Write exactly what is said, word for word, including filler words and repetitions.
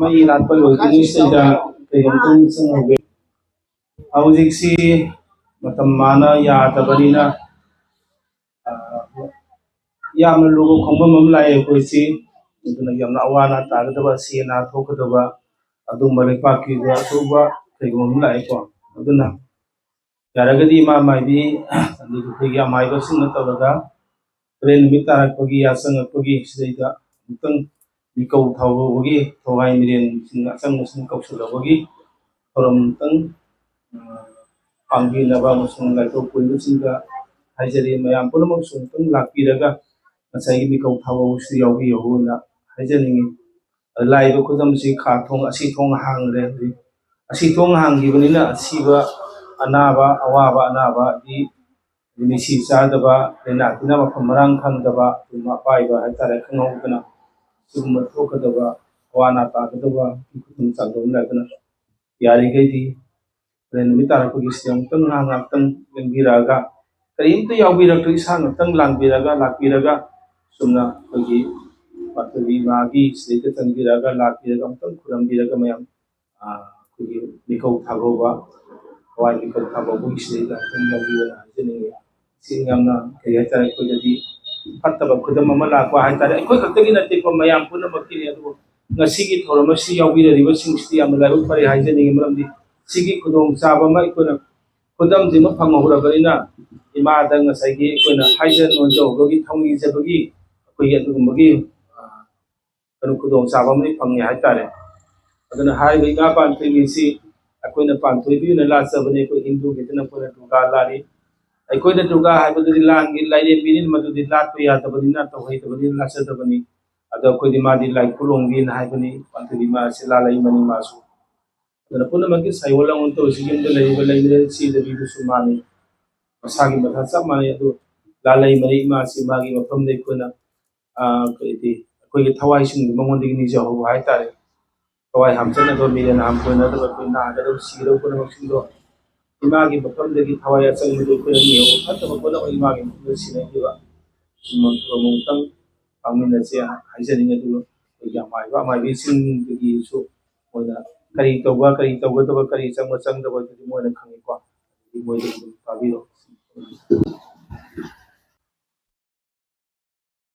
ꯃꯩ ꯂꯥꯠꯄ ꯂꯣꯏꯗ꯭ꯔꯤꯉꯩꯁꯤꯗ ꯀꯩꯅꯣꯝꯇꯪ ꯅꯤꯡꯁꯤꯡꯍꯧꯒꯦ꯫ ꯍꯧꯖꯤꯛꯁꯤ ꯃꯇꯝ ꯃꯥꯅ ꯌꯥꯗꯕꯅꯤꯅ, ꯑ, ꯌꯥꯝꯅ ꯂꯨꯕ ꯈꯣꯡꯐꯝ ꯑꯃ ꯂꯥꯛꯑꯦ ꯑꯩꯈꯣꯏꯁꯤ꯫ ꯑꯗꯨꯅ ꯌꯥꯝꯅ ꯑꯋꯥ ꯑꯅꯥ ꯇꯥꯒꯗꯕ, ꯑꯁꯤ ꯑꯅꯥ ꯊꯣꯛꯀꯗꯕ, ꯑꯗꯨꯒꯨꯝꯕ ꯂꯩꯄꯥꯛꯀꯤ ꯑꯣꯏꯕ ꯑꯆꯧꯕ ꯀꯩꯒꯨꯝꯕ ꯑꯃ ꯂꯥꯛꯑꯦꯀꯣ꯫ ꯑꯗꯨꯅ ꯌꯥꯔꯒꯗꯤ ꯏꯃꯥ ꯃꯥꯏꯕꯤ, ꯑꯗꯒꯤ ꯑꯩꯈꯣꯏꯒꯤ ꯑꯃꯥꯏꯕꯁꯤꯡꯅ ꯇꯧꯔꯒ ꯍꯣꯔꯦꯟ ꯅꯨꯃꯤꯠ ꯇꯥꯔꯛꯄꯒꯤ, ꯌꯥꯆꯪꯉꯛꯄꯒꯤ ꯁꯤꯗꯩꯗ ꯑꯃꯨꯛꯇꯪ ꯃꯤꯀꯧ ꯊꯧꯕꯒꯤ ꯊꯋꯥꯏ ꯃꯤꯔꯦꯟꯁꯤꯡ ꯑꯆꯪꯕꯁꯤꯡ ꯀꯧꯁꯤꯜꯂꯕꯒꯤ ꯊꯧꯔꯝ ꯑꯃꯨꯛꯇꯪ, ꯑ, ꯄꯥꯡꯕꯤꯅꯕ ꯑꯃꯁꯨꯡ ꯂꯥꯏꯊꯣꯛ ꯀꯣꯏꯕꯁꯤꯡꯗ ꯍꯥꯏꯖꯔꯤ, ꯃꯌꯥꯝ ꯄꯨꯝꯅꯃꯛꯁꯨ ꯑꯃꯨꯛꯇꯪ ꯂꯥꯛꯄꯤꯔꯒ ꯉꯁꯥꯏꯒꯤ ꯃꯤꯀꯧ ꯊꯧꯕꯁꯤꯗ ꯌꯥꯎꯕꯤꯌꯨꯅ ꯍꯥꯏꯖꯅꯤꯡꯉꯤ꯫ ꯂꯥꯛꯏꯕ ꯈꯨꯗꯝꯁꯤ ꯈꯥ ꯊꯣꯡ, ꯑꯁꯤ ꯊꯣꯡ ꯍꯥꯡꯈ꯭ꯔꯦ ꯍꯧꯖꯤꯛ꯫ ꯑꯁꯤ ꯊꯣꯡ ꯍꯥꯡꯈꯤꯕꯅꯤꯅ ꯑꯁꯤꯕ, ꯑꯅꯥꯕ, ꯑꯋꯥꯕ ꯑꯅꯥꯕ, ꯑꯗꯒꯤ ꯅꯤꯁꯤ ꯆꯥꯗꯕ, ꯂꯥꯏꯅꯥ ꯇꯤꯟꯅꯥ ꯃꯐꯝ ꯃꯔꯥꯡ ꯈꯪꯗꯕ, ꯑꯗꯨꯒꯨꯝꯕ ꯑꯄꯥꯏꯕ ꯍꯥꯏꯇꯥꯔꯦ, ꯈꯪꯍꯧꯗꯅ ꯁꯤꯒꯨꯝꯕ ꯊꯣꯛꯀꯗꯕ, ꯑꯋꯥ ꯑꯅꯥ ꯇꯥꯒꯗꯕ ꯈꯨꯗꯣꯡ ꯆꯥꯗꯕ ꯂꯩꯗꯅ, ꯌꯥꯔꯤꯈꯩꯗꯤ ꯍꯣꯔꯦꯟ ꯅꯨꯃꯤꯠ ꯇꯥꯔꯛꯄꯒꯤ ꯁꯤꯗ ꯑꯃꯨꯛꯇꯪ ꯉꯥꯏꯍꯥꯛ ꯉꯥꯏꯍꯥꯛꯇꯪ ꯂꯦꯡꯕꯤꯔꯛꯑꯒ, ꯀꯔꯤꯝꯇ ꯌꯥꯎꯕꯤꯔꯛꯇ꯭ꯔꯁꯨ ꯏꯁꯥ ꯉꯥꯛꯇꯪ ꯂꯥꯡꯕꯤꯔꯒ, ꯂꯥꯛꯄꯤꯔꯒ ꯆꯨꯝꯅ ꯑꯩꯈꯣꯏꯒꯤ ꯄꯥꯟꯊꯣꯏꯕꯤ ꯏꯃꯥꯒꯤ ꯁꯤꯗꯩꯗ ꯆꯪꯕꯤꯔꯛꯑꯒ, ꯂꯥꯛꯄꯤꯔꯒ ꯑꯃꯨꯛꯇꯪ ꯈꯨꯔꯨꯝꯕꯤꯔꯒ ꯃꯌꯥꯝ, ꯑ, ꯑꯩꯈꯣꯏꯒꯤ ꯃꯤꯀꯧ ꯊꯥꯒꯧꯕ, ꯍꯋꯥꯏ ꯃꯤꯀꯧ ꯊꯥꯒꯧꯕꯒꯤ ꯁꯤꯗꯩꯗ ꯑꯃꯨꯛꯇꯪ ꯌꯥꯎꯕꯤꯌꯣꯅ ꯍꯥꯏꯖꯅꯤꯡꯉꯤ꯫ ꯁꯤ ꯌꯥꯝꯅ, ꯀꯔꯤ ꯍꯥꯏꯇꯥꯔꯦ, ꯑꯩꯈꯣꯏꯗꯗꯤ ꯐꯠꯇꯕ ꯈꯨꯗꯝ ꯑꯃ ꯂꯥꯛꯄ ꯍꯥꯏꯇꯥꯔꯦ꯫ ꯑꯩꯈꯣꯏ ꯈꯛꯇꯒꯤ ꯅꯠꯇꯦꯀꯣ, ꯃꯌꯥꯝ ꯄꯨꯝꯅꯃꯛꯀꯤꯅꯤ꯫ ꯑꯗꯨꯕꯨ ꯉꯁꯤꯒꯤ ꯊꯧꯔꯝ ꯑꯁꯤ ꯌꯥꯎꯕꯤꯔꯤꯕꯁꯤꯡꯁꯤꯗꯤ ꯌꯥꯝꯅ ꯂꯥꯏꯕꯛ ꯐꯔꯦ ꯍꯥꯏꯖꯅꯤꯡꯉꯤ꯫ ꯃꯔꯝꯗꯤ ꯁꯤꯒꯤ ꯈꯨꯗꯣꯡꯆꯥꯕ ꯑꯃ ꯑꯩꯈꯣꯏꯅ, ꯈꯨꯗꯝꯁꯤ ꯑꯃ ꯐꯪꯍꯧꯔꯕꯅꯤꯅ, ꯏꯃꯥꯗ ꯉꯁꯥꯏꯒꯤ ꯑꯩꯈꯣꯏꯅ ꯍꯥꯏꯖ ꯅꯣꯟꯖꯍꯧꯕꯒꯤ, ꯊꯧꯅꯤꯖꯕꯒꯤ ꯑꯩꯈꯣꯏꯒꯤ ꯑꯗꯨꯒꯨꯝꯕꯒꯤ, ꯑ, ꯀꯩꯅꯣ, ꯈꯨꯗꯣꯡꯆꯥꯕ ꯑꯃꯗꯤ ꯐꯪꯉꯦ ꯍꯥꯏꯇꯥꯔꯦ꯫ ꯑꯗꯨꯅ ꯍꯥꯏꯔꯤꯕ ꯏꯃꯥ ꯄꯥꯟꯊꯣꯏꯕꯤꯁꯤ ꯑꯩꯈꯣꯏꯅ ꯄꯥꯟꯊꯣꯏꯕꯤ ꯑꯣꯏꯅ ꯂꯥꯠꯆꯕꯅꯤ, ꯑꯩꯈꯣꯏ ꯍꯤꯟꯗꯨꯒꯤꯗꯅ ꯑꯩꯈꯣꯏꯅ ꯗꯨꯔꯒꯥ ꯂꯥꯠꯂꯤ꯫ ꯑꯩꯈꯣꯏꯅ ꯗꯨꯔꯒꯥ ꯍꯥꯏꯕꯗꯨꯗꯤ ꯂꯥꯟꯒꯤ ꯂꯥꯏꯔꯦꯝꯕꯤꯅꯤ, ꯃꯗꯨꯗꯤ ꯂꯥꯠꯄ ꯌꯥꯗꯕꯅꯤꯅ, ꯇꯧꯍꯩꯗꯕꯅꯤꯅ ꯂꯥꯠꯆꯗꯕꯅꯤ꯫ ꯑꯗꯣ ꯑꯩꯈꯣꯏꯗꯤ ꯃꯥꯗꯤ ꯂꯥꯏ ꯈꯨꯂꯣꯡꯕꯤꯅ ꯍꯥꯏꯕꯅꯤ, ꯄꯥꯟꯊꯣꯏꯕꯤ ꯃꯥꯁꯤ ꯂꯥꯜꯂꯛꯏꯕꯅꯤ ꯃꯥꯁꯨ꯫ ꯑꯗꯨꯅ ꯄꯨꯝꯅꯃꯛꯀꯤ ꯁꯥꯏꯑꯣꯟ ꯂꯥꯡꯑꯣꯟ ꯇꯧꯔꯤꯁꯤ ꯌꯨꯝꯗ ꯂꯩꯔꯤꯕ ꯂꯩꯃꯔꯦꯜ ꯁꯤꯗꯕꯤꯗꯨꯁꯨ ꯃꯥꯅꯤ, ꯃꯁꯥꯒꯤ ꯃꯊꯥ ꯆꯞ ꯃꯥꯟꯅꯩ꯫ ꯑꯗꯨ ꯂꯥꯜꯂꯛꯏꯕꯅꯤ ꯏꯃꯥꯁꯤ ꯃꯥꯒꯤ ꯃꯐꯝꯗ ꯑꯩꯈꯣꯏꯅ, ꯑ, ꯀꯔꯤꯗꯤ, ꯑꯩꯈꯣꯏꯒꯤ ꯊꯋꯥꯏꯁꯤꯡꯗꯨ ꯃꯉꯣꯟꯗꯒꯤ ꯅꯤꯖꯍꯧꯕ ꯍꯥꯏꯇꯥꯔꯦ꯫ ꯊꯋꯥꯏ ꯍꯥꯝꯆꯠꯅꯕ, ꯃꯤꯔꯦꯟ ꯍꯥꯝꯊꯅꯗꯕ, ꯑꯩꯈꯣꯏ ꯅꯥꯒꯗꯕ, ꯁꯤꯒꯗꯕ ꯄꯨꯝꯅꯃꯛꯁꯤꯡꯗꯣ ꯏꯃꯥꯒꯤ ꯃꯐꯝꯗꯒꯤ ꯊꯋꯥꯏ ꯑꯆꯪꯕꯗꯨ ꯑꯩꯈꯣꯏꯅ ꯅꯤꯍꯧꯕ, ꯐꯠꯇꯕ ꯄꯨꯝꯅꯃꯛ ꯏꯃꯥꯒꯤ ꯃꯐꯝꯗ ꯁꯤꯟꯅꯈꯤꯕ꯫ ꯑꯃꯨꯛꯇꯪ ꯄꯥꯡꯃꯤꯟꯅꯁꯦ ꯍꯥꯏꯖꯅꯤꯡꯉꯤ꯫ ꯑꯗꯨꯒ ꯑꯩꯈꯣꯏꯒꯤ ꯑꯃꯥꯏꯕ ꯑꯃꯥꯏꯕꯤꯁꯤꯡꯗꯒꯤꯁꯨ ꯃꯣꯏꯅ ꯀꯔꯤ ꯇꯧꯕ, ꯀꯔꯤ ꯇꯧꯒꯗꯕ, ꯀꯔꯤ ꯆꯪꯕ ꯆꯪꯗꯕ, ꯑꯗꯨꯗꯤ ꯃꯣꯏꯅ ꯈꯪꯉꯤꯀꯣ꯫ ꯑꯗꯨꯗꯤ ꯃꯣꯏꯗꯒꯤ ꯑꯗꯨꯝ ꯇꯥꯕꯤꯔꯣ꯫